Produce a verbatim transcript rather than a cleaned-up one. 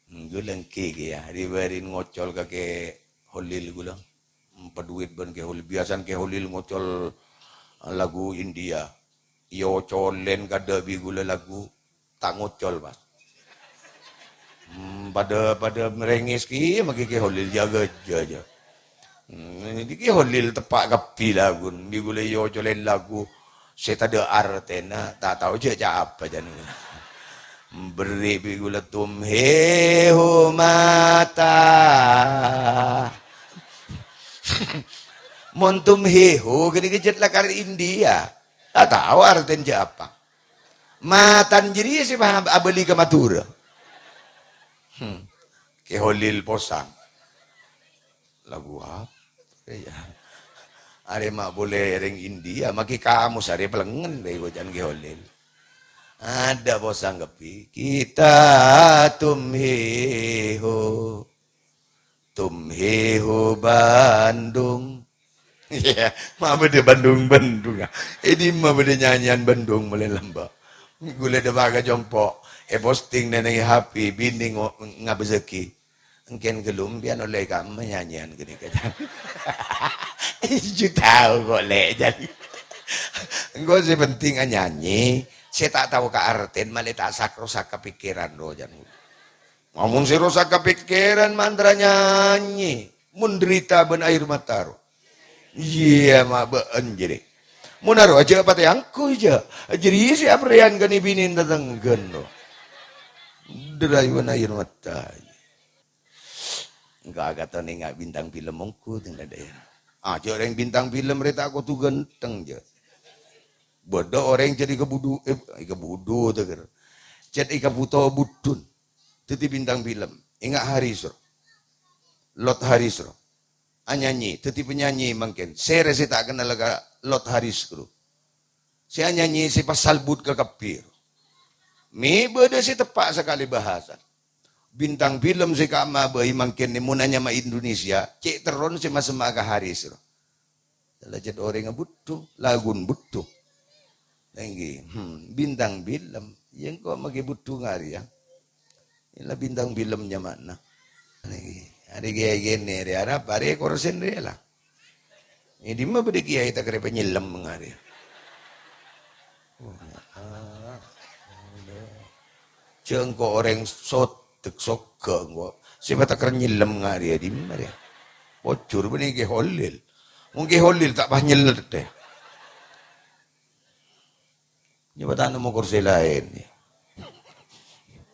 Ghulâ èngghi kèya, ri-bâri' ngocol ka Kè Holil ghulâ. Padhuwit bân Kè Holil. Biyasana Kè Holil ngocol lagu India. Èocolèn kadâ' bi' ghulâ lagu, ta' ngocol, pas. Hmm, padâ, padâ merengis kèya maghi Kè Holil, jâgâ jâ, jâ. Hmm, nèka Kè Holil teppa' kabbhi lagun. Bi' ghulâ èocolèn lagu sè tadâ' artèna, ta' tao jâ' ca' apa jân. Berri' bi' ghulâ "Tumhe ho mata." Mon "Tumhe ho" ghânèka jhât lakar India. Ta' tao artèna jâ' apa. Matan jârèya sè paham abâli ka Madhurâ. Hmm. Kè Holil posang. Lagu apa rè, yâ? Arè ma' polè rèng India, maghi kamus arè pelengngen rè, koca'na Kè Holil. Adâ' posang kabbhi. Kita tumhe ho. Tumhe ho Bandung. Iyâ, ma' bâdâ Bandung-Bandung, ah. È dimma bâdâ nyanyèyan Bandung molaè lambâ'. Ghulâ dâpa' ka compo', èposting neng H P, binè ngo-, ngabâssaghi. "Èngkèn ghâllu empèyan ollè kamma nyanyèyan ghânèka, jân." Jâ' tao kok, Lè', jân. Engko' sè penting anyanyè, sè ta' tao ka artèna malè ta' sak-rosak ka pèkkèran, ro, jân. Amon sè rosak ka pèkkèran, mantra nyanyè, mon dârita bân aèr mata, ro. Iyâ, ma' bâ'ân jârèya. Mon arowa jâ' patè angghuy, jâ'. Jârèya sè aprèyan ka nè-binèna tatangghâna, ro. Dârâi bân aèr mata. Engko' akantha nènga' bintang film mongghu, teng dâ'-, dâ'-, ah, jâ' orèng bintang film rè ta' kodhu ghântheng, jâ'. Bâdâ orèng jârèya èkabudhu-, eh, èkabudhu, tèghâr. Jârèya èkabhuto budhun. Dhâddhi bintang film. Enga' Haris, ro. Lot Haris, ro. Anyanyè, dhâddhi panyanyè mangkèn. Sèra sè ta' kennal ka Lot Haris, ro. Sè anyanyè sè pas salbut ka kabbhi, ro. Mè' bâdâ sè teppa' sakalè bhâsa. Bintang film sè ka'imma bhâi mangkèn nè mon anyama Indonesia, cè' terron sè masemma' ka Haris, ro. La jât orèngnga budhu, lagun budhu. Èngghi, hmm, bintang film. Iyâ engko' maghi budhu ngarèya. Ella bintang film nyamana. Èngghi, arè kèyaè kènè rè Arab, arè korsen rè la. È dimma bâdâ kèyaè ta' karè panyellem ngarèya. Jâ' engko' orèng sodek sogghâ engko'. Sè pataker nyellem ngarèya dimma rè. Pojhur bânnè Kè Holil. Mon Kè Holil ta' pas nyellet, deh. Nyoba ta' nemmo korsè laèn, yâ.